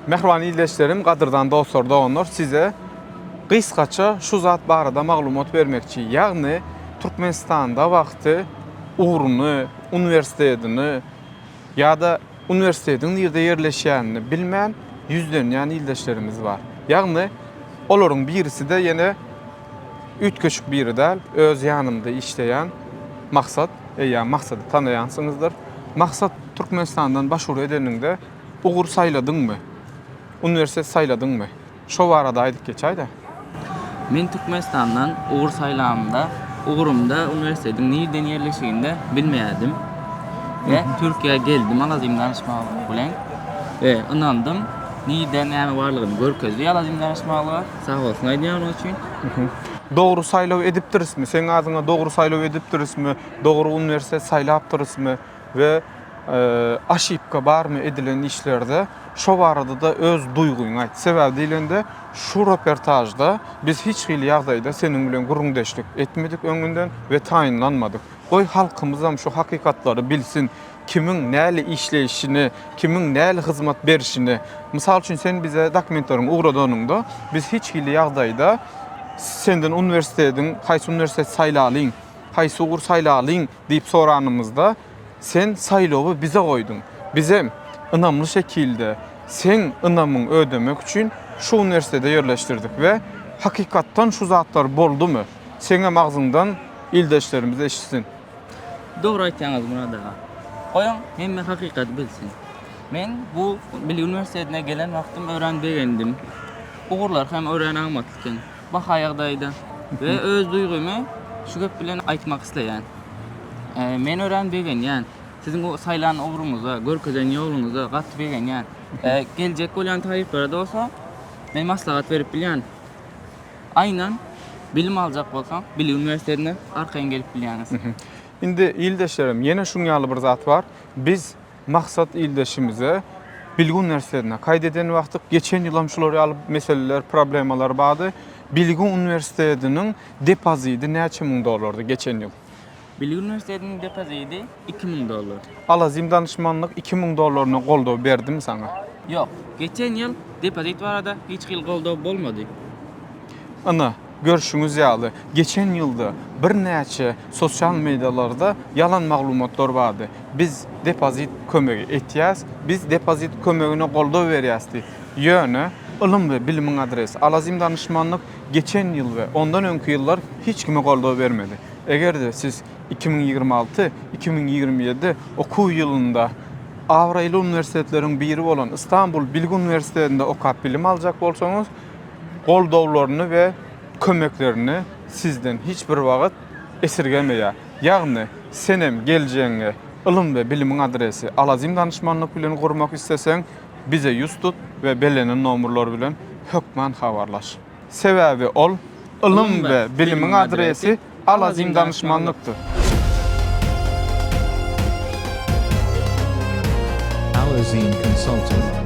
Mähriban ildeşlerim, gadyrdan dostlar, doganlar, size gysgaça şu zat barada maglumat bermekçi. Ýagny Türkmenistanda wagty ugruny, uniwersitetini ýa-da uniwersitetiň nirde ýerleşýänini bilmän ýüzlenýän ildeşlerimiz bar. Ýagny olaryň birisi-de ýene üýtgeşik biri däl, öz ýanymda işleýän Maksat, eýýäm Maksady tanaýansyňyzdyr. Maksat Türkmenistandan başwur edeniňde ugur saýladyňmy? Uniwersitet saýladyňmy? Şo barada aýdyp geçäýdä. Men Türkmenistandan ugur saýlamda, ugrumda uniwersitetiň nirden ýerleşigini-de bilmeýärdim. We Türkiýä geldim Alazim danyşmaklyk bilen we ynandym. Nirde näme barlygyny görkezdi Alazim danyşmaklyga. Sag bolsun aýdýan onuň üçin. Dogry saýlaw edipdirismi? Seň adyňa dogry saýlaw edipdirismi? Dogry uniwersitet saýlapdyrysmy? We aşipka barmy edilen işlerde? Şo barada-da öz duýgyňy aýt. Sebäbi diýlende, şu reportažda biz hiç hili ýagdaýda seniň bilen gürrüňdeşlik etmedik öňünden we taýynlanmadyk. Goý halkymyzam şu hakykatlary bilsin, kimiň näli işleýşini, kimiň näli hyzmat berişini. Mysal üçin sen bize dokumentleriňi ugradanyňda biz hiç hili ýagdaýda senden uniwersitetiň haýsy uniwersitet saýlalyň, haýsy ugur saýlalyň diýip soranymyzda Sen saýlawy bize goýduň. Bizem ynamly şekilde seň ynamyň ödemek üçin şu uniwersitete ýerleşdirdik we hakykatdan şu zatlar boldumy? Seňem agzyňdan ildeşlerimiz eşitsin. Dogry aýtýaňyz Myrat aga. Goýuň hemme hakykaty bilsin. Men bu Bilgi uniwersitetine gelen wagtym örän begendim. Ugurlary hem örän amatly eken. Baha ýagdaýda. We öz duýgymy şu gep bilen aýtmak isleýän. Men örän begenýän. Siziň saýlan ugruňyza, görkezen ýoluňyza gaty begenýän. Geljek bolýan talyplara-da bolsa men maslahat berip bilýän. Aýnan bilim aljak bolsaň, Bilim uniwersitetine arkaýyn gelip bilýäňiz. Indi ildeşlerim, ýene şuň ýaly bir zat bar. Biz Maksat ildeşimize Bilgi uniwersitetine kaýt eden wagtyk, geçen ýylam şular ýaly meseleler, problemalar bardy. Bilgi uniwersitetiniň depozidi näçe müň dollardy geçen ýyl? Bilgi uniwersitetiniň depozidi 2000 dollar. Alazim danyşmanlyk 2000 dollaryna goldaw berdimi saňa? Ýok. Geçen ýyl depozit barada hiç hili goldaw bolmady. Ynha, görşüňiz ýaly, geçen ýylda birnäçe sosial medialarda ýalan maglumatlar bardy. Biz depozit kömegi etýäs, biz depozit kömegine goldaw berýäs diýip. Ýöne ylym we bilimiň adresi Alazim danyşmanlyk geçen ýyl we ondan öňki ýyllar hiç kime goldaw bermedi. Eger-de siz 2026, 2027 okuw ýylynda abraýly uniwersitetleriň biri bolan Istanbul Bilgi uniwersitetinde okap bilim aljak bolsaňyz, goldawlaryny we kömeklerini sizden hiç bir wagt esirgemeýär. Ýagny, senem geljegiňi ylym we bilimiň adresi Alazim danyşmanlyk bilen gurmak isleseň, bize ýüz tut we bellenen nomerler bilen hökman habarlaş. Sebäbi ol ylym we bilimiň adresi Alazim danyşmanlykdyr. Alazim Consulting.